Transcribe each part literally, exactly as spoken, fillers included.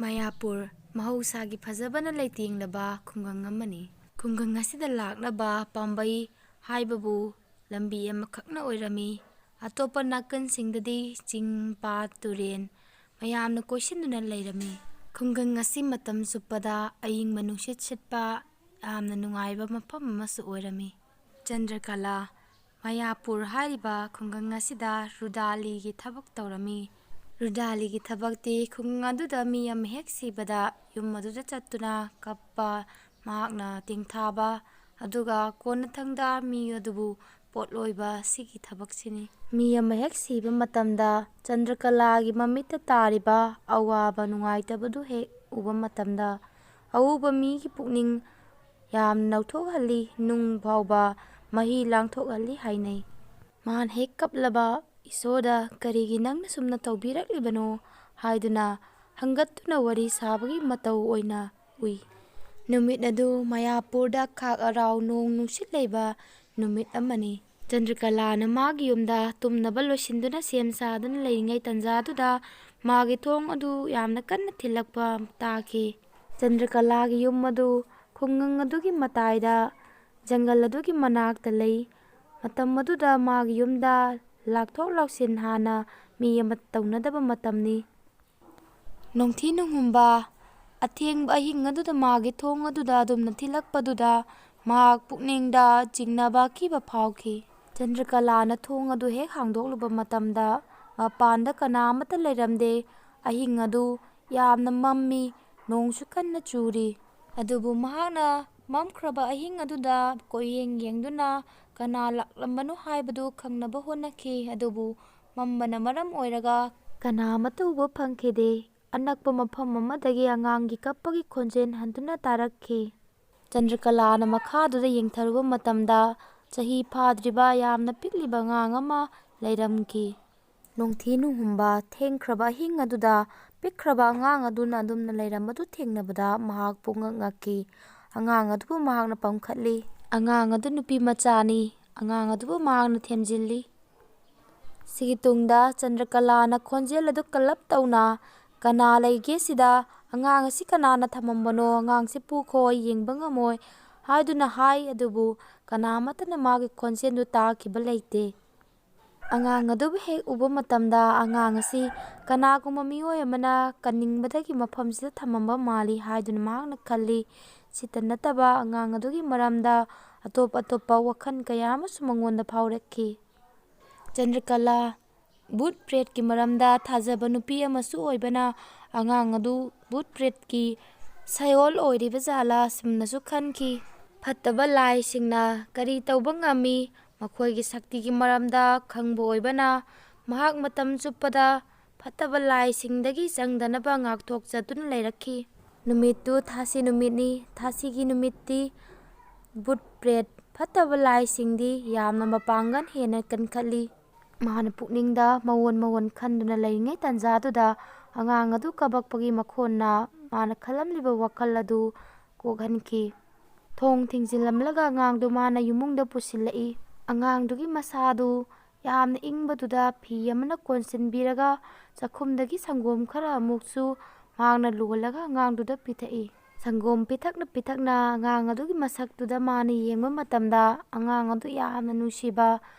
ꯃꯌꯥꯄꯨꯔ ꯃꯍꯧꯁꯥꯒꯤ ꯐꯖꯕꯅ ꯂꯩꯇꯦꯡꯂꯕ ꯈꯨꯡꯒꯪ ꯑꯃꯅꯤ꯫ ꯈꯨꯡꯒꯪ ꯑꯁꯤꯗ ꯂꯥꯛꯅꯕ ꯄꯥꯝꯕꯩ ꯍꯥꯏꯕꯕꯨ ꯂꯝꯕꯤ ꯑꯃꯈꯛꯅ ꯑꯣꯏꯔꯝꯃꯤ꯫ ꯑꯇꯣꯞꯄ ꯅꯥꯀꯟꯁꯤꯡꯗꯗꯤ ꯆꯤꯡ, ꯄꯥꯠ, ꯇꯨꯔꯦꯟ ꯃꯌꯥꯝꯅ ꯀꯣꯏꯁꯤꯟꯗꯨꯅ ꯂꯩꯔꯝꯃꯤ꯫ ꯈꯨꯡꯒꯪ ꯑꯁꯤ ꯃꯇꯝ ꯆꯨꯞꯄꯗ ꯑꯏꯪꯕ ꯅꯨꯡꯁꯤꯠ ꯁꯤꯠꯄ ꯌꯥꯝꯅ ꯅꯨꯡꯉꯥꯏꯕ ꯃꯐꯝ ꯑꯃꯁꯨ ꯑꯣꯏꯔꯝꯃꯤ꯫ ꯆꯟꯗ꯭ꯔꯀꯂꯥ, ꯃꯌꯥꯄꯨꯔ ꯍꯥꯏꯔꯤꯕ ꯈꯨꯡꯒꯪ ꯑꯁꯤꯗ ꯔꯨꯗꯥꯂꯤꯒꯤ ꯊꯕꯛ ꯇꯧꯔꯝꯃꯤ꯫ ꯔꯨꯗꯥꯂꯤꯒꯤ ꯊꯕꯛꯇꯤ ꯈꯨꯡꯒꯪ ꯑꯗꯨꯗ ꯃꯤ ꯑꯃ ꯍꯦꯛ ꯁꯤꯕꯗ ꯌꯨꯝ ꯑꯗꯨꯗ ꯆꯠꯇꯨꯅ ꯀꯞꯄ, ꯃꯍꯥꯛꯅ ꯇꯦꯡꯊꯥꯕ, ꯑꯗꯨꯒ ꯀꯣꯟꯅꯊꯪꯗ ꯃꯤ ꯑꯗꯨꯕꯨ ꯄꯣꯠꯂꯣꯏꯕ, ꯁꯤꯒꯤ ꯊꯕꯛꯁꯤꯅꯤ꯫ ꯃꯤ ꯑꯃ ꯍꯦꯛ ꯁꯤꯕ ꯃꯇꯝꯗ ꯆꯟꯗ꯭ꯔꯀꯂꯥꯒꯤ ꯃꯃꯤꯠꯇ ꯇꯥꯔꯤꯕ ꯑꯋꯥꯕ ꯅꯨꯡꯉꯥꯏꯇꯕꯗꯨ ꯍꯦꯛ ꯎꯕ ꯃꯇꯝꯗ ꯑꯎꯕ ꯃꯤꯒꯤ ꯄꯨꯛꯅꯤꯡ ꯌꯥꯝꯅ ꯅꯧꯊꯣꯛꯍꯜꯂꯤ, ꯅꯨꯡ ꯐꯥꯎꯕ ꯃꯍꯤ ꯂꯥꯡꯊꯣꯛꯍꯜꯂꯤ ꯍꯥꯏꯅꯩ꯫ ꯃꯍꯥꯛꯅ ꯍꯦꯛ ꯀꯞꯂꯕ, "ꯏꯁꯣꯔꯗ ꯀꯔꯤꯒꯤ ꯅꯪꯅ ꯁꯨꯝꯅ ꯇꯧꯕꯤꯔꯛꯂꯤꯕꯅꯣ?" ꯍꯥꯏꯗꯨꯅ ꯍꯪꯒꯠꯇꯨꯅ ꯋꯥꯔꯤ ꯁꯥꯕꯒꯤ ꯃꯇꯧ ꯑꯣꯏꯅ ꯎꯏ꯫ ꯅꯨꯃꯤꯠ ꯑꯗꯨ ꯃꯌꯥꯄꯨꯔꯗ ꯈꯥꯛ ꯑꯔꯥꯎ ꯅꯣꯡ ꯅꯨꯡꯁꯤꯠ ꯂꯩꯕ ꯅꯨꯃꯤꯠ ꯑꯃꯅꯤ꯫ ꯆꯟꯗ꯭ꯔꯀꯂꯥꯅ ꯃꯥꯒꯤ ꯌꯨꯝꯗ ꯇꯨꯝꯅꯕ ꯂꯣꯏꯁꯤꯟꯗꯨꯅ ꯁꯦꯝ ꯁꯥꯗꯨꯅ ꯂꯩꯔꯤꯉꯩ ꯇꯟꯖꯥꯗꯨꯗ ꯃꯥꯒꯤ ꯊꯣꯡ ꯑꯗꯨ ꯌꯥꯝꯅ ꯀꯟꯅ ꯊꯤꯜꯂꯛꯄ ꯇꯥꯈꯤ꯫ ꯆꯟꯗ꯭ꯔꯀꯂꯥꯒꯤ ꯌꯨꯝ ꯑꯗꯨ ꯈꯨꯡꯒꯪ ꯑꯗꯨꯒꯤ ꯃꯇꯥꯏꯗ, ꯖꯪꯒꯜ ꯑꯗꯨꯒꯤ ꯃꯅꯥꯛꯇ ꯂꯩ꯫ ꯃꯇꯝ ꯑꯗꯨꯗ ꯃꯥꯒꯤ ꯌꯨꯝꯗ ꯂꯥꯛꯊꯣꯛ ꯂꯥꯛꯁꯤꯟ ꯍꯥꯟꯅ ꯃꯤ ꯑꯃ ꯇꯧꯅꯗꯕ ꯃꯇꯝꯅꯤ꯫ ꯅꯣꯡꯊꯤ ꯅꯣꯡꯍꯨꯝꯕ ꯑꯊꯦꯡꯕ ꯑꯍꯤꯡ ꯑꯗꯨꯗ ꯃꯥꯒꯤ ꯊꯣꯡ ꯑꯗꯨꯗ ꯑꯗꯨꯝꯅ ꯊꯤꯜꯂꯛꯄꯗꯨꯗ ꯃꯍꯥꯛ ꯄꯨꯛꯅꯤꯡꯗ ꯆꯤꯡꯅꯕ ꯑꯀꯤꯕ ꯐꯥꯎꯈꯤ꯫ ꯆꯟꯗ꯭ꯔꯀꯂꯥꯅ ꯊꯣꯡ ꯑꯗꯨ ꯍꯦꯛ ꯍꯥꯡꯗꯣꯛꯂꯨꯕ ꯃꯇꯝꯗ ꯃꯄꯥꯟꯗ ꯀꯅꯥ ꯑꯃꯠꯇ ꯂꯩꯔꯝꯗꯦ꯫ ꯑꯍꯤꯡ ꯑꯗꯨ ꯌꯥꯝꯅ ꯃꯝꯃꯤ, ꯅꯣꯡꯁꯨ ꯀꯟꯅ ꯆꯨꯔꯤ꯫ ꯑꯗꯨꯕꯨ ꯃꯍꯥꯛꯅ ꯃꯝꯈ꯭ꯔꯕ ꯑꯍꯤꯡ ꯑꯗꯨꯗ ꯀꯣꯏꯌꯦꯡ ꯌꯦꯡꯗꯨꯅ ꯀꯅꯥ ꯂꯥꯛꯂꯝꯕꯅꯣ ꯍꯥꯏꯕꯗꯨ ꯈꯪꯅꯕ ꯍꯣꯠꯅꯈꯤ꯫ ꯑꯗꯨꯕꯨ ꯃꯝꯕꯅ ꯃꯔꯝ ꯑꯣꯏꯔꯒ ꯀꯅꯥ ꯑꯃꯠꯇ ꯎꯕ ꯐꯪꯈꯤꯗꯦ꯫ ꯑꯅꯛꯄ ꯃꯐꯝ ꯑꯃꯗꯒꯤ ꯑꯉꯥꯡꯒꯤ ꯀꯞꯄꯒꯤ ꯈꯣꯟꯖꯦꯜ ꯍꯟꯗꯨꯅ ꯇꯥꯔꯛꯈꯤ꯫ ꯆꯟꯗ꯭ꯔꯀꯂꯥꯅ ꯃꯈꯥꯗꯨꯗ ꯌꯦꯡꯊꯔꯨꯕ ꯃꯇꯝꯗ ꯆꯍꯤ ꯐꯥꯗ꯭ꯔꯤꯕ ꯌꯥꯝꯅ ꯄꯤꯛꯂꯤꯕ ꯑꯉꯥꯡ ꯑꯃ ꯂꯩꯔꯝꯈꯤ꯫ ꯅꯣꯡꯊꯤ ꯅꯣꯡꯍꯨꯝꯕ ꯊꯦꯡꯈ꯭ꯔꯕ ꯑꯍꯤꯡ ꯑꯗꯨꯗ ꯄꯤꯛꯈ꯭ꯔꯕ ꯑꯉꯥꯡ ꯑꯗꯨꯅ ꯑꯗꯨꯝꯅ ꯂꯩꯔꯝꯕꯗꯨ ꯊꯦꯡꯅꯕꯗ ꯃꯍꯥꯛ ꯄꯨꯡꯉꯛ ꯉꯛꯈꯤ꯫ ꯑꯉꯥꯡ ꯑꯗꯨꯕꯨ ꯃꯍꯥꯛꯅ ꯄꯝꯈꯠꯂꯤ꯫ ꯑꯉꯥꯡ ꯑꯗꯨ ꯅꯨꯄꯤ ꯃꯆꯥꯅꯤ꯫ ꯑꯉꯥꯡ ꯑꯗꯨꯕꯨ ꯃꯍꯥꯛꯅ ꯊꯦꯝꯖꯤꯜꯂꯤ꯫ ꯁꯤꯒꯤ ꯇꯨꯡꯗ ꯆꯟꯗ꯭ꯔꯀꯂꯥꯅ ꯈꯣꯟꯖꯦꯜ ꯑꯗꯨ ꯀꯜꯂꯞ ꯇꯧꯅ "ꯀꯅꯥ ꯂꯩꯒꯦ ꯁꯤꯗ? ꯑꯉꯥꯡ ꯑꯁꯤ ꯀꯅꯥꯅ ꯊꯝꯃꯝꯕꯅꯣ? ꯑꯉꯥꯡꯁꯤ ꯄꯨꯈꯣ, ꯑꯩ ꯌꯦꯡꯕ ꯉꯝꯃꯣꯏ" ꯍꯥꯏꯗꯨꯅ ꯍꯥꯏ, ꯑꯗꯨꯕꯨ ꯀꯅꯥ ꯑꯃꯠꯇꯅ ꯃꯥꯒꯤ ꯈꯣꯟꯖꯦꯜꯗꯨ ꯇꯥꯈꯤꯕ ꯂꯩꯇꯦ꯫ ꯑꯉꯥꯡ ꯑꯗꯨꯕꯨ ꯍꯦꯛ ꯎꯕ ꯃꯇꯝꯗ, ꯑꯉꯥꯡ ꯑꯁꯤ ꯀꯅꯥꯒꯨꯝꯕ ꯃꯤꯑꯣꯏ ꯑꯃꯅ ꯀꯟꯅꯤꯡꯕꯗꯒꯤ ꯃꯐꯝꯁꯤꯗ ꯊꯝꯃꯝꯕ ꯃꯥꯜꯂꯤ ꯍꯥꯏꯗꯨꯅ ꯃꯍꯥꯛꯅ ꯈꯜꯂꯤ꯫ ꯁꯤꯇ ꯅꯠꯇꯕ, ꯑꯉꯥꯡ ꯑꯗꯨꯒꯤ ꯃꯔꯝꯗ ꯑꯇꯣꯞ ꯑꯇꯣꯞꯄ ꯋꯥꯈꯜ ꯀꯌꯥ ꯑꯃꯁꯨ ꯃꯉꯣꯟꯗ ꯐꯥꯎꯔꯛꯈꯤ꯫ ꯆꯟꯗ꯭ꯔꯀꯂꯥ ꯚꯨꯠ ꯄ꯭ꯔꯦꯠꯀꯤ ꯃꯔꯝꯗ ꯊꯥꯖꯕ ꯅꯨꯄꯤ ꯑꯃꯁꯨ ꯑꯣꯏꯕꯅ, ꯑꯉꯥꯡ ꯑꯗꯨ ꯚꯨꯠ ꯄ꯭ꯔꯦꯠꯀꯤ ꯁꯥꯏꯑꯣꯜ ꯑꯣꯏꯔꯤꯕ ꯖꯥꯠꯂꯥ ꯁꯨꯝꯅꯁꯨ ꯈꯟꯈꯤ꯫ ꯐꯠꯇꯕ ꯂꯥꯏꯁꯤꯡꯅ ꯀꯔꯤ ꯇꯧꯕ ꯉꯝꯃꯤ? ꯃꯈꯣꯏꯒꯤ ꯁꯛꯇꯤꯒꯤ ꯃꯔꯝꯗ ꯈꯪꯕ ꯑꯣꯏꯕꯅ, ꯃꯍꯥꯛ ꯃꯇꯝ ꯆꯨꯞꯄꯗ ꯐꯠꯇꯕ ꯂꯥꯏꯁꯤꯡꯗꯒꯤ ꯆꯪꯗꯅꯕ ꯉꯥꯛꯊꯣꯛꯆꯗꯨꯅ ꯂꯩꯔꯛꯈꯤ꯫ ꯅꯨꯃꯤꯠꯇꯨ ꯊꯥꯁꯤ ꯅꯨꯃꯤꯠꯅꯤ꯫ ꯊꯥꯁꯤꯒꯤ ꯅꯨꯃꯤꯠꯇꯤ ꯚꯨꯠ ꯄ꯭ꯔꯦꯠ ꯐꯠꯇꯕ ꯂꯥꯏꯁꯤꯡꯗꯤ ꯌꯥꯝꯅ ꯃꯄꯥꯡꯒꯜ ꯍꯦꯟꯅ ꯀꯟꯈꯠꯂꯤ꯫ ꯃꯥꯅ ꯄꯨꯛꯅꯤꯡꯗ ꯃꯑꯣꯟ ꯃꯑꯣꯟ ꯈꯟꯗꯨꯅ ꯂꯩꯔꯤꯉꯩ ꯇꯥꯟꯖꯥꯗꯨꯗ, ꯑꯉꯥꯡ ꯑꯗꯨ ꯀꯕꯛꯄꯒꯤ ꯃꯈꯣꯟꯅ ꯃꯥꯅ ꯈꯜꯂꯝꯂꯤꯕ ꯋꯥꯈꯜ ꯑꯗꯨ ꯀꯣꯛꯍꯟꯈꯤ꯫ ꯊꯣꯡ ꯊꯤꯡꯖꯤꯜꯂꯝꯂꯒ ꯑꯉꯥꯡꯗꯨ ꯃꯥꯅ ꯌꯨꯝꯕꯨꯡꯗ ꯄꯨꯁꯤꯜꯂꯛꯏ꯫ ꯑꯉꯥꯡꯗꯨꯒꯤ ꯃꯁꯥꯗꯨ ꯌꯥꯝꯅ ꯏꯪꯕꯗꯨꯗ ꯐꯤ ꯑꯃꯅ ꯀꯣꯟꯁꯤꯟꯕꯤꯔꯒ, ꯆꯥꯛꯈꯨꯝꯗꯒꯤ ꯁꯪꯒꯣꯝ ꯈꯔ ꯑꯃꯨꯛꯁꯨ ꯃꯍꯥꯛꯅ ꯂꯣꯜꯂꯒ ꯑꯉꯥꯡꯗꯨꯗ ꯄꯤꯊꯛꯏ꯫ ꯁꯪꯒꯣꯝ ꯄꯤꯊꯛꯅ ꯄꯤꯊꯛꯅ ꯑꯉꯥꯡ ꯑꯗꯨꯒꯤ ꯃꯁꯛꯇꯨꯗ ꯃꯥꯅ ꯌꯦꯡꯕ ꯃꯇꯝꯗ, ꯑꯉꯥꯡ ꯑꯗꯨ ꯌꯥꯝꯅ ꯅꯨꯡꯁꯤꯕ,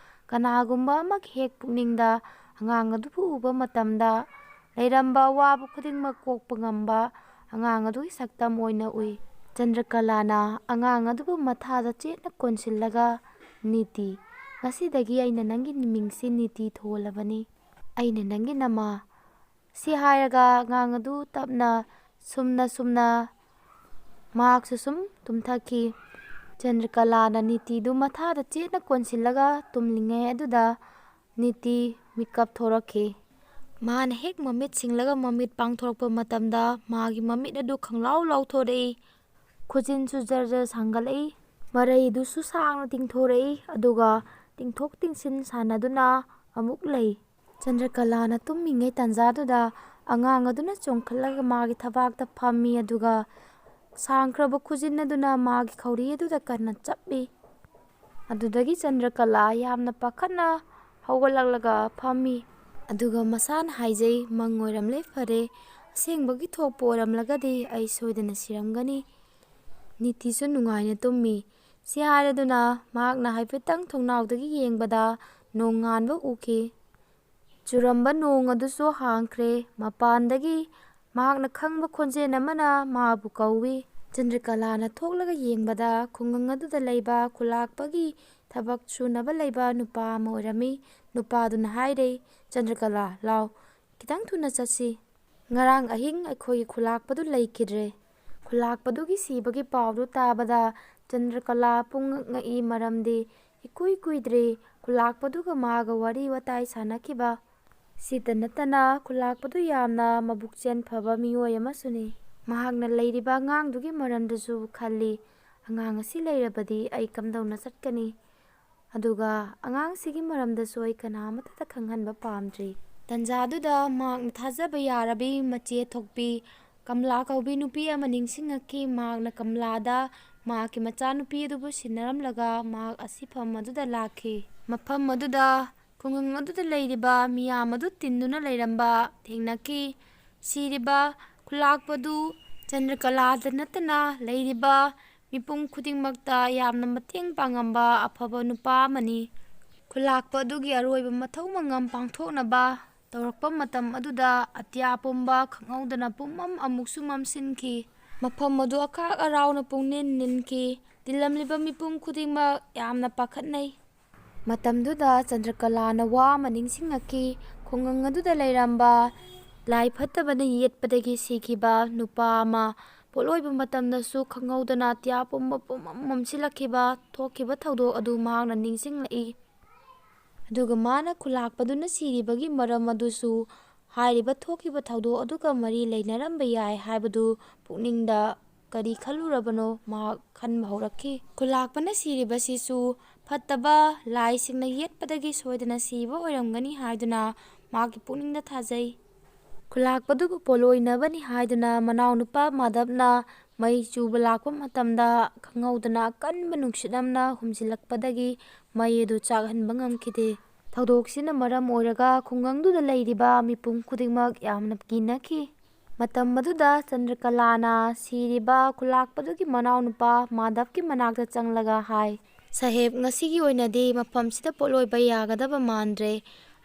ꯀꯅꯥꯒꯨꯝꯕ ꯑꯃꯒꯤ ꯍꯦꯛ ꯄꯨꯛꯅꯤꯡꯗ ꯑꯉꯥꯡ ꯑꯗꯨꯕꯨ ꯎꯕ ꯃꯇꯝꯗ ꯂꯩꯔꯝꯕ ꯑꯋꯥꯕ ꯈꯨꯗꯤꯡꯃꯛ ꯀꯣꯛꯄ ꯉꯝꯕ ꯑꯉꯥꯡ ꯑꯗꯨꯒꯤ ꯁꯛꯇꯝ ꯑꯣꯏꯅ ꯎꯏ꯫ ꯆꯟꯗ꯭ꯔꯀꯂꯥꯅ ꯑꯉꯥꯡ ꯑꯗꯨꯕꯨ ꯃꯊꯥꯗ ꯆꯦꯠꯅ ꯀꯣꯟꯁꯤꯜꯂꯒ, "ꯅꯤꯇꯤ, ꯉꯁꯤꯗꯒꯤ ꯑꯩꯅ ꯅꯪꯒꯤ ꯃꯤꯡꯁꯤ ꯅꯤꯇꯤ ꯊꯣꯜꯂꯕꯅꯤ꯫ ꯑꯩꯅ ꯅꯪꯒꯤ ꯅꯃꯥ"꯫ ꯁꯤ ꯍꯥꯏꯔꯒ ꯑꯉꯥꯡ ꯑꯗꯨ ꯇꯞꯅ ꯁꯨꯝꯅ ꯁꯨꯝꯅ ꯃꯍꯥꯛꯁꯨ ꯁꯨꯝ ꯇꯨꯝꯊꯈꯤ꯫ ꯆꯟꯗ꯭ꯔꯀꯂꯥꯅ ꯅꯤꯇꯤꯗꯨ ꯃꯊꯥꯗ ꯆꯦꯠꯅ ꯀꯣꯟꯁꯤꯜꯂꯒ ꯇꯨꯝꯂꯤꯉꯩ ꯑꯗꯨꯗ ꯅꯤꯇꯤ ꯃꯤꯀꯞ ꯊꯣꯔꯛꯈꯤ꯫ ꯃꯥꯅ ꯍꯦꯛ ꯃꯃꯤꯠ ꯁꯤꯡꯂꯒ ꯃꯃꯤꯠ ꯄꯥꯡꯊꯣꯔꯛꯄ ꯃꯇꯝꯗ, ꯃꯥꯒꯤ ꯃꯃꯤꯠ ꯑꯗꯨ ꯈꯪꯂꯥꯎ ꯂꯥꯎꯊꯣꯔꯛꯏ꯫ ꯈꯨꯖꯤꯟꯁꯨ ꯖꯔ ꯖꯔ ꯁꯥꯡꯒꯠꯂꯛꯏ꯫ ꯃꯔꯩꯗꯨꯁꯨ ꯁꯥꯡꯅ ꯇꯤꯡꯊꯣꯔꯛꯏ, ꯑꯗꯨꯒ ꯇꯤꯡꯊꯣꯛ ꯇꯤꯡꯁꯤꯟ ꯁꯥꯟꯅꯗꯨꯅ ꯑꯃꯨꯛ ꯂꯩ꯫ ꯆꯟꯗ꯭ꯔꯀꯂꯥꯅ ꯇꯨꯝꯃꯤꯉꯩ ꯇꯥꯟꯖꯥꯗꯨꯗ ꯑꯉꯥꯡ ꯑꯗꯨꯅ ꯆꯣꯡꯈꯠꯂꯒ ꯃꯥꯒꯤ ꯊꯕꯥꯛꯇ ꯐꯝꯃꯤ, ꯑꯗꯨꯒ ꯁꯥꯡꯈ꯭ꯔꯕ ꯈꯨꯖꯤꯟ ꯑꯗꯨꯅ ꯃꯥꯒꯤ ꯈꯧꯔꯤ ꯑꯗꯨꯗ ꯀꯟꯅ ꯆꯞꯄꯤ꯫ ꯑꯗꯨꯗꯒꯤ ꯆꯟꯗ꯭ꯔꯀꯂꯥ ꯌꯥꯝꯅ ꯄꯥꯈꯠꯅ ꯍꯧꯒꯠꯂꯛꯂꯒ ꯐꯝꯃꯤ꯫ ꯑꯗꯨꯒ ꯃꯁꯥꯅ ꯍꯥꯏꯖꯩ, "ꯃꯪ ꯑꯣꯏꯔꯝꯂꯦ, ꯐꯔꯦ, ꯑꯁꯦꯡꯕꯒꯤ ꯊꯣꯛꯄ ꯑꯣꯏꯔꯝꯂꯒꯗꯤ ꯑꯩ ꯁꯣꯏꯗꯅ ꯁꯤꯔꯝꯒꯅꯤ꯫ ꯅꯤꯇꯤꯁꯨ ꯅꯨꯡꯉꯥꯏꯅ ꯇꯨꯝꯃꯤ꯫ ꯁꯤ ꯍꯥꯏꯔꯗꯨꯅ ꯃꯍꯥꯛꯅ ꯍꯥꯏꯐꯦꯠꯇꯪ ꯊꯣꯡꯅꯥꯎꯗꯒꯤ ꯌꯦꯡꯕꯗ ꯅꯣꯡ ꯉꯥꯟꯕ ꯎꯈꯤ꯫ ꯆꯨꯔꯝꯕ ꯅꯣꯡ ꯑꯗꯨꯁꯨ ꯍꯥꯡꯈ꯭ꯔꯦ꯫ ꯃꯄꯥꯟꯗꯒꯤ ꯃꯍꯥꯛꯅ ꯈꯪꯕ ꯈꯣꯟꯖꯦꯜ ꯑꯃꯅ ꯃꯥꯕꯨ ꯀꯧꯏ꯫ ꯆꯟꯗ꯭ꯔꯀꯂꯥꯅ ꯊꯣꯛꯂꯒ ꯌꯦꯡꯕꯗ ꯈꯨꯡꯒꯪ ꯑꯗꯨꯗ ꯂꯩꯕ ꯈꯨꯂꯥꯛꯄꯒꯤ ꯊꯕꯛ ꯁꯨꯅꯕ ꯂꯩꯕ ꯅꯨꯄꯥ ꯑꯃ ꯑꯣꯏꯔꯝꯃꯤ꯫ ꯅꯨꯄꯥꯗꯨꯅ ꯍꯥꯏꯔꯦ, "ꯆꯟꯗ꯭ꯔꯀꯂꯥ, ꯂꯥꯎ, ꯈꯤꯇꯪ ꯊꯨꯅ ꯆꯠꯁꯤ꯫ ꯉꯔꯥꯡ ꯑꯍꯤꯡ ꯑꯩꯈꯣꯏꯒꯤ ꯈꯨꯂꯥꯛꯄꯗꯨ ꯂꯩꯈꯤꯗ꯭ꯔꯦ꯫" ꯈꯨꯂꯥꯛꯄꯗꯨꯒꯤ ꯁꯤꯕꯒꯤ ꯄꯥꯎꯗꯨ ꯇꯥꯕꯗ ꯆꯟꯗ꯭ꯔꯀꯂꯥ ꯄꯨꯡꯉꯛ ꯉꯛꯏ, ꯃꯔꯝꯗꯤ ꯏꯀꯨꯏ ꯀꯨꯏꯗ꯭ꯔꯤ ꯈꯨꯂꯥꯛꯄꯗꯨꯒ ꯃꯥꯒ ꯋꯥꯔꯤ ꯋꯥꯇꯥꯏ ꯁꯥꯟꯅꯈꯤꯕ꯫ ꯁꯤꯇ ꯅꯠꯇꯅ ꯈꯨꯂꯥꯛꯄꯗꯨ ꯌꯥꯝꯅ ꯃꯕꯨꯛꯆꯦꯜ ꯐꯕ ꯃꯤꯑꯣꯏ ꯑꯃꯁꯨꯅꯤ꯫ ꯃꯍꯥꯛꯅ ꯂꯩꯔꯤꯕ ꯑꯉꯥꯡꯗꯨꯒꯤ ꯃꯔꯝꯗꯁꯨ ꯈꯜꯂꯤ꯫ "ꯑꯉꯥꯡ ꯑꯁꯤ ꯂꯩꯔꯕꯗꯤ ꯑꯩ ꯀꯝꯗꯧꯅ ꯆꯠꯀꯅꯤ? ꯑꯗꯨꯒ ꯑꯉꯥꯡꯁꯤꯒꯤ ꯃꯔꯝꯗꯁꯨ ꯑꯩ ꯀꯅꯥ ꯑꯃꯠꯇꯗ ꯈꯪꯍꯟꯕ ꯄꯥꯝꯗ꯭ꯔꯤ꯫" ꯇꯟꯖꯥꯗꯨꯗ ꯃꯍꯥꯛꯅ ꯊꯥꯖꯕ ꯌꯥꯔꯕꯤ ꯃꯆꯦ ꯊꯣꯛꯄꯤ ꯀꯝꯂꯥ ꯀꯧꯕꯤ ꯅꯨꯄꯤ ꯑꯃ ꯅꯤꯡꯁꯤꯡꯉꯛꯈꯤ꯫ ꯃꯍꯥꯛꯅ ꯀꯝꯂꯥꯗ ꯃꯍꯥꯛꯀꯤ ꯃꯆꯥꯅꯨꯄꯤ ꯑꯗꯨꯕꯨ ꯁꯤꯟꯅꯔꯝꯂꯒ ꯃꯍꯥꯛ ꯑꯁꯤꯐꯝ ꯑꯗꯨꯗ ꯂꯥꯛꯈꯤ꯫ ꯃꯐꯝ ꯑꯗꯨꯗ ꯈꯨꯡꯒꯪ ꯑꯗꯨꯗ ꯂꯩꯔꯤꯕ ꯃꯤꯌꯥꯝ ꯑꯗꯨ ꯇꯤꯟꯗꯨꯅ ꯂꯩꯔꯝꯕ ꯊꯦꯡꯅꯈꯤ꯫ ꯁꯤꯔꯤꯕ ꯈꯨꯂꯥꯛꯄꯗꯨ ꯆꯟꯗ꯭ꯔꯀꯂꯥꯗ ꯅꯠꯇꯅ ꯂꯩꯔꯤꯕ ꯃꯤꯄꯨꯝ ꯈꯨꯗꯤꯡꯃꯛꯇ ꯌꯥꯝꯅ ꯃꯇꯦꯡ ꯄꯥꯡꯉꯝꯕ ꯑꯐꯕ ꯅꯨꯄꯥ ꯑꯃꯅꯤ꯫ ꯈꯨꯂꯥꯛꯄ ꯑꯗꯨꯒꯤ ꯑꯔꯣꯏꯕ ꯃꯊꯧ ꯃꯉꯝ ꯄꯥꯡꯊꯣꯛꯅꯕ ꯇꯧꯔꯛꯄ ꯃꯇꯝ ꯑꯗꯨꯗ ꯑꯇꯤꯌꯥ ꯄꯨꯝꯕ ꯈꯪꯍꯧꯗꯅ ꯄꯨꯝꯃꯝ ꯑꯃꯨꯛꯁꯨ ꯃꯝꯁꯤꯟꯈꯤ꯫ ꯃꯐꯝ ꯑꯗꯨ ꯑꯈꯥꯛ ꯑꯔꯥꯎꯅ ꯄꯨꯡꯅꯤꯟ ꯅꯤꯟꯈꯤ꯫ ꯇꯤꯜꯂꯝꯂꯤꯕ ꯃꯤꯄꯨꯝ ꯈꯨꯗꯤꯡꯃꯛ ꯌꯥꯝꯅ ꯄꯥꯈꯠꯅꯩ꯫ ꯃꯇꯝꯗꯨꯗ ꯆꯟꯗ꯭ꯔꯀꯂꯥꯅ ꯋꯥ ꯑꯃ ꯅꯤꯡꯁꯤꯡꯉꯛꯈꯤ꯫ ꯈꯨꯡꯒꯪ ꯑꯗꯨꯗ ꯂꯩꯔꯝꯕ ꯂꯥꯏ ꯐꯠꯇꯕꯅ ꯌꯦꯠꯄꯗꯒꯤ ꯁꯤꯈꯤꯕ ꯅꯨꯄꯥ ꯑꯃ ꯄꯣꯠꯂꯣꯏꯕ ꯃꯇꯝꯗꯁꯨ ꯈꯪꯍꯧꯗꯅ ꯑꯇꯤꯌꯥ ꯄꯨꯝꯕ ꯄꯨꯝꯃꯝ ꯃꯝꯁꯤꯜꯂꯛꯈꯤꯕ ꯊꯣꯛꯈꯤꯕ ꯊꯧꯗꯣꯛ ꯑꯗꯨ ꯃꯍꯥꯛꯅ ꯅꯤꯡꯁꯤꯡꯂꯛꯏ꯫ ꯑꯗꯨꯒ ꯃꯥꯅ ꯈꯨꯂꯥꯛꯄꯗꯨꯅ ꯁꯤꯔꯤꯕꯒꯤ ꯃꯔꯝ ꯑꯗꯨꯁꯨ ꯍꯥꯏꯔꯤꯕ ꯊꯣꯛꯈꯤꯕ ꯊꯧꯗꯣꯛ ꯑꯗꯨꯒ ꯃꯔꯤ ꯂꯩꯅꯔꯝꯕ ꯌꯥꯏ ꯍꯥꯏꯕꯗꯨ ꯄꯨꯛꯅꯤꯡꯗ ꯀꯔꯤ ꯈꯜꯂꯨꯔꯕꯅꯣ ꯃꯍꯥꯛ ꯈꯟꯕ ꯍꯧꯔꯛꯈꯤ꯫ ꯈꯨꯂꯥꯛꯄꯅ ꯁꯤꯔꯤꯕꯁꯤꯁꯨ ꯐꯠꯇꯕ ꯂꯥꯏꯁꯤꯡꯅ ꯌꯦꯠꯄꯗꯒꯤ ꯁꯣꯏꯗꯅ ꯁꯤꯕ ꯑꯣꯏꯔꯝꯒꯅꯤ ꯍꯥꯏꯗꯨꯅ ꯃꯍꯥꯛꯀꯤ ꯄꯨꯛꯅꯤꯡꯗ ꯊꯥꯖꯩ꯫ ꯈꯨꯂꯥꯛꯄꯗꯨꯕꯨ ꯄꯣꯠꯂꯣꯏꯅꯕꯅꯤ ꯍꯥꯏꯗꯨꯅ ꯃꯅꯥꯎꯅꯨꯄꯥ ꯃꯥꯙꯕꯅ ꯃꯩ ꯆꯨꯕ ꯂꯥꯛꯄ ꯃꯇꯝꯗ ꯈꯪꯍꯧꯗꯅ ꯑꯀꯟꯕ ꯅꯨꯡꯁꯤꯠ ꯑꯃꯅ ꯍꯨꯝꯖꯤꯜꯂꯛꯄꯗꯒꯤ ꯃꯩ ꯑꯗꯨ ꯆꯥꯛꯍꯟꯕ ꯉꯝꯈꯤꯗꯦ꯫ ꯊꯧꯗꯣꯛꯁꯤꯅ ꯃꯔꯝ ꯑꯣꯏꯔꯒ ꯈꯨꯡꯒꯪꯗꯨꯗ ꯂꯩꯔꯤꯕ ꯃꯤꯄꯨꯝ ꯈꯨꯗꯤꯡꯃꯛ ꯌꯥꯝꯅ ꯀꯤꯅꯈꯤ꯫ ꯃꯇꯝ ꯑꯗꯨꯗ ꯆꯟꯗ꯭ꯔꯀꯂꯥꯅ ꯁꯤꯔꯤꯕ ꯈꯨꯂꯥꯛꯄꯗꯨꯒꯤ ꯃꯅꯥꯎꯅꯨꯄꯥ ꯃꯥꯙꯕꯀꯤ ꯃꯅꯥꯛꯇ ꯆꯪꯂꯒ ꯍꯥꯏ, "ꯁꯥꯍꯦꯕ, ꯉꯁꯤꯒꯤ ꯑꯣꯏꯅꯗꯤ ꯃꯐꯝꯁꯤꯗ ꯄꯣꯠꯂꯣꯏꯕ ꯌꯥꯒꯗꯕ ꯃꯥꯟꯗ꯭ꯔꯦ꯫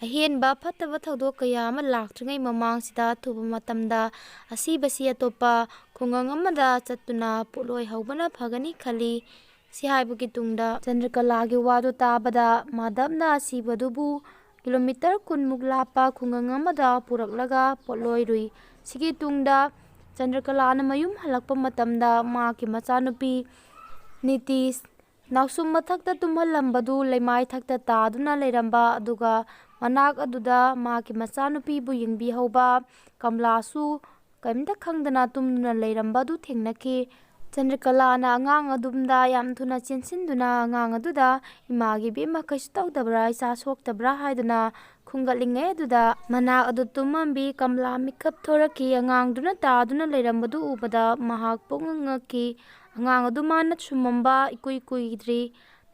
ꯑꯍꯦꯟꯕ ꯐꯠꯇꯕ ꯊꯧꯗꯣꯛ ꯀꯌꯥ ꯑꯃ ꯂꯥꯛꯇ꯭ꯔꯤꯉꯩ ꯃꯃꯥꯡꯁꯤꯗ ꯑꯊꯨꯕ ꯃꯇꯝꯗ ꯑꯁꯤꯕꯁꯤ ꯑꯇꯣꯞꯄ ꯈꯨꯡꯒꯪ ꯑꯃꯗ ꯆꯠꯇꯨꯅ ꯄꯣꯠꯂꯣꯏ ꯍꯧꯕꯅ ꯐꯒꯅꯤ ꯈꯜꯂꯤ"꯫ ꯁꯤ ꯍꯥꯏꯕꯒꯤ ꯇꯨꯡꯗ ꯆꯟꯗ꯭ꯔꯀꯂꯥꯒꯤ ꯋꯥꯗꯨ ꯇꯥꯕꯗ ꯃꯥꯙꯕꯅ ꯑꯁꯤꯕꯗꯨꯕꯨ ꯀꯤꯂꯣꯃꯤꯇꯔ ꯀꯨꯟꯃꯨꯛ ꯂꯥꯞꯄ ꯈꯨꯡꯒꯪ ꯑꯃꯗ ꯄꯨꯔꯛꯂꯒ ꯄꯣꯠꯂꯣꯏꯔꯨꯏ꯫ ꯁꯤꯒꯤ ꯇꯨꯡꯗ ꯆꯟꯗ꯭ꯔꯀꯂꯥꯅ ꯃꯌꯨꯝ ꯍꯜꯂꯛꯄ ꯃꯇꯝꯗ ꯃꯍꯥꯛꯀꯤ ꯃꯆꯥꯅꯨꯄꯤ ꯅꯤꯇꯤꯁ ꯅꯥꯎꯁꯨꯝ ꯃꯊꯛꯇ ꯇꯨꯝꯍꯜꯂꯝꯕꯗꯨ ꯂꯩꯃꯥꯏ ꯊꯛꯇ ꯇꯥꯗꯨꯅ ꯂꯩꯔꯝꯕ, ꯑꯗꯨꯒ ꯃꯅꯥꯛ ꯑꯗꯨꯗ ꯃꯍꯥꯛꯀꯤ ꯃꯆꯥꯅꯨꯄꯤꯕꯨ ꯌꯦꯡꯕꯤꯍꯧꯕ ꯀꯝꯂꯥꯁꯨ ꯀꯔꯤꯝꯇ ꯈꯪꯗꯅ ꯇꯨꯝꯗꯨꯅ ꯂꯩꯔꯝꯕ ꯑꯗꯨ ꯊꯦꯡꯅꯈꯤ꯫ ꯆꯟꯗ꯭ꯔꯀꯂꯥꯅ ꯑꯉꯥꯡ ꯑꯗꯨꯝꯗ ꯌꯥꯝ ꯊꯨꯅ ꯆꯦꯟꯁꯤꯟꯗꯨꯅ ꯑꯉꯥꯡ ꯑꯗꯨꯗ, "ꯏꯃꯥꯒꯤ ꯏꯕꯦꯝꯃ, ꯀꯩꯁꯨ ꯇꯧꯗꯕ꯭ꯔꯥ, ꯏꯆꯥ ꯁꯣꯛꯇꯕ꯭ꯔꯥ?" ꯍꯥꯏꯗꯨꯅ ꯈꯨꯝꯒꯠꯂꯤꯉꯩ ꯑꯗꯨꯗ ꯃꯅꯥꯛ ꯑꯗꯨ ꯇꯨꯝꯃꯝꯕꯤ ꯀꯝꯂꯥ ꯃꯤꯀꯞ ꯊꯣꯔꯛꯈꯤ꯫ ꯑꯉꯥꯡꯗꯨꯅ ꯇꯥꯗꯨꯅ ꯂꯩꯔꯝꯕꯗꯨ ꯎꯕꯗ ꯃꯍꯥꯛ ꯄꯨꯡꯉꯛ ꯉꯛꯈꯤ꯫ ꯑꯉꯥꯡ ꯑꯗꯨ ꯃꯥꯅ ꯁꯨꯝꯃꯝꯕ ꯏꯀꯨꯏ ꯀꯨꯏꯗ꯭ꯔꯤ꯫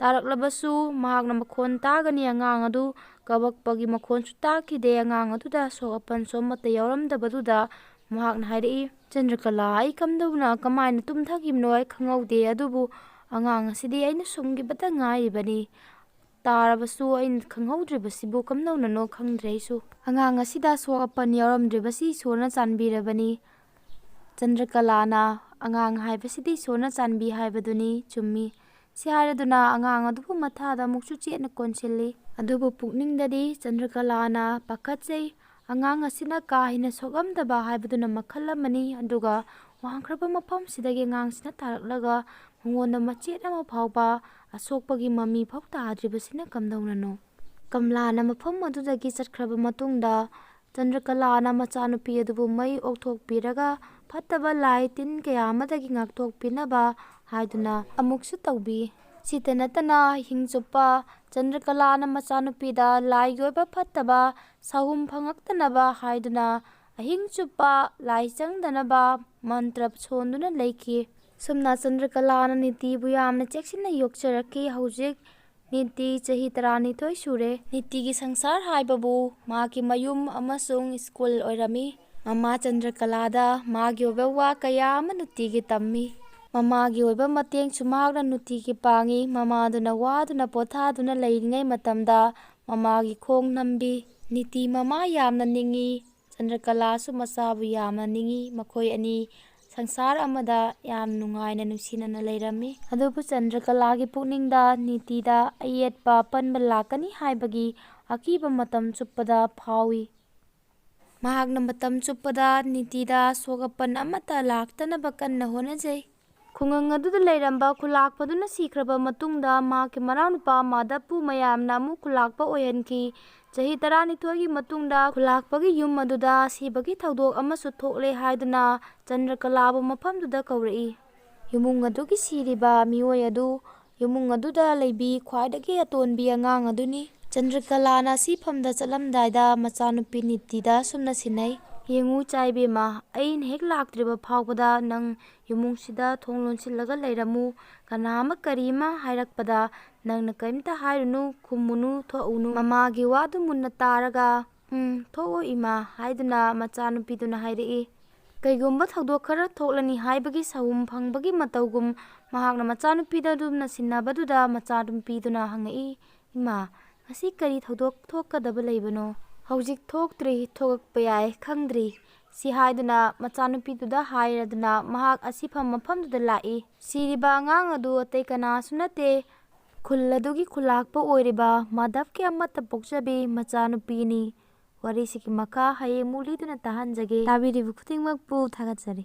ꯇꯥꯔꯛꯂꯕꯁꯨ ꯃꯍꯥꯛꯅ ꯃꯈꯣꯟ ꯇꯥꯒꯅꯤ, ꯑꯉꯥꯡ ꯑꯗꯨ ꯀꯕꯛꯄꯒꯤ ꯃꯈꯣꯟꯁꯨ ꯇꯥꯈꯤꯗꯦ꯫ ꯑꯉꯥꯡ ꯑꯗꯨꯗ ꯑꯁꯣꯛ ꯑꯄꯟꯁꯨ ꯑꯃꯠꯇ ꯌꯥꯎꯔꯝꯗꯕꯗꯨꯗ ꯃꯍꯥꯛꯅ ꯍꯥꯏꯔꯛꯏ, "ꯆꯟꯗ꯭ꯔꯀꯂꯥ, ꯑꯩ ꯀꯝꯗꯧꯅ ꯀꯃꯥꯏꯅ ꯇꯨꯝꯊꯈꯤꯕꯅꯣ ꯑꯩ ꯈꯪꯍꯧꯗꯦ, ꯑꯗꯨꯕꯨ ꯑꯉꯥꯡ ꯑꯁꯤꯗꯤ ꯑꯩꯅ ꯁꯨꯝꯈꯤꯕꯇ ꯉꯥꯏꯔꯤꯕꯅꯤ꯫ ꯇꯥꯔꯕꯁꯨ ꯑꯩꯅ ꯈꯪꯍꯧꯗ꯭ꯔꯤꯕꯁꯤꯕꯨ ꯀꯝꯗꯧꯅꯅꯣ ꯈꯪꯗ꯭ꯔꯦ꯫ ꯑꯩꯁꯨ ꯑꯉꯥꯡ ꯑꯁꯤꯗ ꯑꯁꯣꯛ ꯑꯄꯟ ꯌꯥꯎꯔꯝꯗ꯭ꯔꯤꯕꯁꯤ ꯏꯁꯣꯔꯅ ꯆꯥꯟꯕꯤꯔꯕꯅꯤ"꯫ ꯆꯟꯗ꯭ꯔꯀꯂꯥꯅ, "ꯑꯉꯥꯡ ꯍꯥꯏꯕꯁꯤꯗꯤ ꯏꯁꯣꯔꯅ ꯆꯥꯟꯕꯤ ꯍꯥꯏꯕꯗꯨꯅꯤ, ꯆꯨꯝꯃꯤ"꯫ ꯁꯤ ꯍꯥꯏꯔꯗꯨꯅ ꯑꯉꯥꯡ ꯑꯗꯨꯕꯨ ꯃꯊꯥꯗ ꯑꯃꯨꯛꯁꯨ ꯆꯦꯠꯅ ꯀꯣꯟꯁꯤꯜꯂꯤ꯫ ꯑꯗꯨꯕꯨ ꯄꯨꯛꯅꯤꯡꯗꯗꯤ ꯆꯟꯗ꯭ꯔꯀꯂꯥꯅ ꯄꯥꯈꯠꯆꯩ꯫ ꯑꯉꯥꯡ ꯑꯁꯤꯅ ꯀꯥ ꯍꯦꯟꯅ ꯁꯣꯛꯂꯝꯗꯕ ꯍꯥꯏꯕꯗꯨꯅ ꯃꯈꯜ ꯑꯃꯅꯤ, ꯑꯗꯨꯒ ꯋꯥꯡꯈ꯭ꯔꯕ ꯃꯐꯝꯁꯤꯗꯒꯤ ꯑꯉꯥꯡꯁꯤꯅ ꯇꯥꯔꯛꯂꯒ ꯃꯉꯣꯟꯗ ꯃꯆꯦꯠ ꯑꯃ ꯐꯥꯎꯕ ꯑꯁꯣꯛꯄꯒꯤ ꯃꯃꯤ ꯐꯥꯎ ꯇꯥꯗ꯭ꯔꯤꯕꯁꯤꯅ ꯀꯝꯗꯧꯅꯅꯣ? ꯀꯝꯂꯥꯅ ꯃꯐꯝ ꯑꯗꯨꯗꯒꯤ ꯆꯠꯈ꯭ꯔꯕ ꯃꯇꯨꯡꯗ ꯆꯟꯗ꯭ꯔꯀꯂꯥꯅ ꯃꯆꯥꯅꯨꯄꯤ ꯑꯗꯨꯕꯨ ꯃꯩ ꯑꯣꯛꯊꯣꯛꯄꯤꯔꯒ ꯐꯠꯇꯕ ꯂꯥꯏ ꯇꯤꯟ ꯀꯌꯥ ꯑꯃꯗꯒꯤ ꯉꯥꯛꯊꯣꯛꯄꯤꯅꯕ ꯍꯥꯏꯗꯨꯅ ꯑꯃꯨꯛꯁꯨ ꯇꯧꯕꯤ꯫ ꯁꯤꯇ ꯅꯠꯇꯅ ꯑꯍꯤꯡ ꯆꯨꯞꯄ ꯆꯟꯗ꯭ꯔꯀꯂꯥꯅ ꯃꯆꯥꯅꯨꯄꯤꯗ ꯂꯥꯏꯒꯤ ꯑꯣꯏꯕ ꯐꯠꯇꯕ ꯁꯥꯍꯨꯝ ꯐꯪꯉꯛꯇꯅꯕ ꯍꯥꯏꯗꯨꯅ ꯑꯍꯤꯡ ꯆꯨꯞꯄ ꯂꯥꯏ ꯆꯪꯗꯅꯕ ꯃꯟꯇ꯭ꯔ ꯁꯣꯟꯗꯨꯅ ꯂꯩꯈꯤ꯫ ꯁꯨꯝꯅ ꯆꯟꯗ꯭ꯔꯀꯂꯥꯅ ꯅꯤꯇꯤꯕꯨ ꯌꯥꯝꯅ ꯆꯦꯛꯁꯤꯟꯅ ꯌꯣꯛꯆꯔꯛꯈꯤ꯫ ꯍꯧꯖꯤꯛ ꯅꯤꯇꯤ ꯆꯍꯤ ꯇꯔꯥꯅꯤꯊꯣꯏ ꯁꯨꯔꯦ꯫ ꯅꯤꯇꯤꯒꯤ ꯁꯪꯁꯥꯔ ꯍꯥꯏꯕꯕꯨ ꯃꯍꯥꯛꯀꯤ ꯃꯌꯨꯝ ꯑꯃꯁꯨꯡ ꯁ꯭ꯀꯨꯜ ꯑꯣꯏꯔꯝꯃꯤ꯫ ꯃꯃꯥ ꯆꯟꯗ꯭ꯔꯀꯂꯥꯗ ꯃꯥꯒꯤ ꯑꯣꯏꯕ ꯋꯥ ꯀꯌꯥ ꯑꯃ ꯅꯨꯡꯇꯤꯒꯤ ꯇꯝꯃꯤ꯫ ꯃꯃꯥꯒꯤ ꯑꯣꯏꯕ ꯃꯇꯦꯡꯁꯨ ꯃꯍꯥꯛꯅ ꯅꯨꯡꯇꯤꯒꯤ ꯄꯥꯡꯉꯤ꯫ ꯃꯃꯥꯗꯨꯅ ꯋꯥꯗꯨꯅ ꯄꯣꯊꯥꯗꯨꯅ ꯂꯩꯔꯤꯉꯩ ꯃꯇꯝꯗ ꯃꯃꯥꯒꯤ ꯈꯣꯡ ꯅꯝꯕꯤ꯫ ꯅꯤꯇꯤ ꯃꯃꯥ ꯌꯥꯝꯅ ꯅꯤꯡꯉꯤ꯫ ꯆꯟꯗ꯭ꯔꯀꯂꯥꯁꯨ ꯃꯆꯥꯕꯨ ꯌꯥꯝꯅ ꯅꯤꯡꯉꯤ꯫ ꯃꯈꯣꯏ ꯑꯅꯤ ꯁꯪꯁꯥꯔ ꯑꯃꯗ ꯌꯥꯝ ꯅꯨꯡꯉꯥꯏꯅ ꯅꯨꯡꯁꯤꯅꯅ ꯂꯩꯔꯝꯃꯤ꯫ ꯑꯗꯨꯕꯨ ꯆꯟꯗ꯭ꯔꯀꯂꯥꯒꯤ ꯄꯨꯛꯅꯤꯡꯗ ꯅꯤꯇꯤꯗ ꯑꯌꯦꯠꯄ ꯑꯄꯟꯕ ꯂꯥꯛꯀꯅꯤ ꯍꯥꯏꯕꯒꯤ ꯑꯀꯤꯕ ꯃꯇꯝ ꯆꯨꯞꯄꯗ ꯐꯥꯎꯏ꯫ ꯃꯍꯥꯛꯅ ꯃꯇꯝ ꯆꯨꯞꯄꯗ ꯅꯤꯇꯤꯗ ꯑꯁꯣꯛ ꯑꯄꯟ ꯑꯃꯠꯇ ꯂꯥꯛꯇꯅꯕ ꯀꯟꯅ ꯍꯣꯠꯅꯖꯩ꯫ ꯈꯨꯡꯒꯪ ꯑꯗꯨꯗ ꯂꯩꯔꯝꯕ ꯈꯨꯂꯥꯛꯄꯗꯨꯅ ꯁꯤꯈ꯭ꯔꯕ ꯃꯇꯨꯡꯗ ꯃꯍꯥꯛꯀꯤ ꯃꯅꯥꯎꯅꯨꯄꯥ ꯃꯥꯙꯕꯄꯨ ꯃꯌꯥꯝꯅ ꯑꯃꯨꯛ ꯈꯨꯂꯥꯛꯄ ꯑꯣꯏꯍꯟꯈꯤ꯫ ꯆꯍꯤ ꯇꯔꯥꯅꯤꯊꯣꯏꯒꯤ ꯃꯇꯨꯡꯗ ꯈꯨꯂꯥꯛꯄꯒꯤ ꯌꯨꯝ ꯑꯗꯨꯗ ꯁꯤꯕꯒꯤ ꯊꯧꯗꯣꯛ ꯑꯃꯁꯨ ꯊꯣꯛꯂꯦ ꯍꯥꯏꯗꯨꯅ ꯆꯟꯗ꯭ꯔꯀꯂꯥꯕꯨ ꯃꯐꯝꯗꯨꯗ ꯀꯧꯔꯛꯏ꯫ ꯏꯃꯨꯡ ꯑꯗꯨꯒꯤ ꯁꯤꯔꯤꯕ ꯃꯤꯑꯣꯏ ꯑꯗꯨ ꯏꯃꯨꯡ ꯑꯗꯨꯗ ꯂꯩꯕꯤ ꯈ꯭ꯋꯥꯏꯗꯒꯤ ꯑꯇꯣꯟꯕꯤ ꯑꯉꯥꯡ ꯑꯗꯨꯅꯤ꯫ ꯆꯟꯗ꯭ꯔꯀꯂꯥꯅ ꯁꯤꯐꯝꯗ ꯆꯠꯂꯝꯗꯥꯏꯗ ꯃꯆꯥꯅꯨꯄꯤ ꯅꯤꯇꯤꯗ ꯑꯁꯨꯝꯅ ꯁꯤꯟꯅꯩ, "ꯌꯦꯡꯉꯨ ꯏꯆꯥ ꯏꯕꯦꯝꯃ, ꯑꯩꯅ ꯍꯦꯛ ꯂꯥꯛꯇ꯭ꯔꯤꯕ ꯐꯥꯎꯕꯗ ꯅꯪ ꯏꯃꯨꯡꯁꯤꯗ ꯊꯣꯡ ꯂꯣꯟꯁꯤꯜꯂꯒ ꯂꯩꯔꯝꯃꯨ꯫ ꯀꯅꯥ ꯑꯃ ꯀꯔꯤ ꯑꯃ ꯍꯥꯏꯔꯛꯄꯗ ꯅꯪꯅ ꯀꯔꯤꯝꯇ ꯍꯥꯏꯔꯨꯅꯨ, ꯈꯨꯝꯃꯨꯅꯨ, ꯊꯣꯛꯎꯅꯨ꯫" ꯃꯃꯥꯒꯤ ꯋꯥꯗꯨ ꯃꯨꯟꯅ ꯇꯥꯔꯒ, "ꯎꯝ, ꯊꯣꯛꯑꯣ ꯏꯃꯥ" ꯍꯥꯏꯗꯨꯅ ꯃꯆꯥꯅꯨꯄꯤꯗꯨꯅ ꯍꯥꯏꯔꯛꯏ꯫ ꯀꯩꯒꯨꯝꯕ ꯊꯧꯗꯣꯛ ꯈꯔ ꯊꯣꯛꯂꯅꯤ ꯍꯥꯏꯕꯒꯤ ꯁꯥꯍꯨꯝ ꯐꯪꯕꯒꯤ ꯃꯇꯧꯒꯨꯝ ꯃꯍꯥꯛꯅ ꯃꯆꯥꯅꯨꯄꯤꯗ ꯑꯗꯨꯝꯅ ꯁꯤꯟꯅꯕꯗꯨꯗ ꯃꯆꯥꯅꯨꯄꯤꯗꯨꯅ ꯍꯪꯉꯛꯏ, "ꯏꯃꯥ, ꯉꯁꯤ ꯀꯔꯤ ꯊꯧꯗꯣꯛ ꯊꯣꯛꯀꯗꯕ ꯂꯩꯕꯅꯣ?" "ꯍꯧꯖꯤꯛ ꯊꯣꯛꯇ꯭ꯔꯤ, ꯊꯣꯛꯂꯛꯄ ꯌꯥꯏ, ꯈꯪꯗ꯭ꯔꯤ꯫" ꯁꯤ ꯍꯥꯏꯗꯨꯅ ꯃꯆꯥꯅꯨꯄꯤꯗꯨꯗ ꯍꯥꯏꯔꯗꯨꯅ ꯃꯍꯥꯛ ꯑꯁꯤꯐꯝ ꯃꯐꯝꯗꯨꯗ ꯂꯥꯛꯏ꯫ ꯁꯤꯔꯤꯕ ꯑꯉꯥꯡ ꯑꯗꯨ ꯑꯇꯩ ꯀꯅꯥꯁꯨ ꯅꯠꯇꯦ, ꯈꯨꯜ ꯑꯗꯨꯒꯤ ꯈꯨꯂꯥꯛꯄ ꯑꯣꯏꯔꯤꯕ ꯃꯥꯙꯕꯀꯤ ꯑꯃꯠꯇ ꯄꯣꯛꯆꯕꯤ ꯃꯆꯥꯅꯨꯄꯤꯅꯤ꯫ ꯋꯥꯔꯤꯁꯤꯒꯤ ꯃꯈꯥ ꯍꯌꯦꯡ ꯑꯃꯨꯛ ꯂꯤꯗꯨꯅ ꯇꯥꯍꯟꯖꯒꯦ꯫ ꯇꯥꯕꯤꯔꯤꯕ ꯈꯨꯗꯤꯡꯃꯛꯄꯨ ꯊꯥꯒꯠꯆꯔꯤ꯫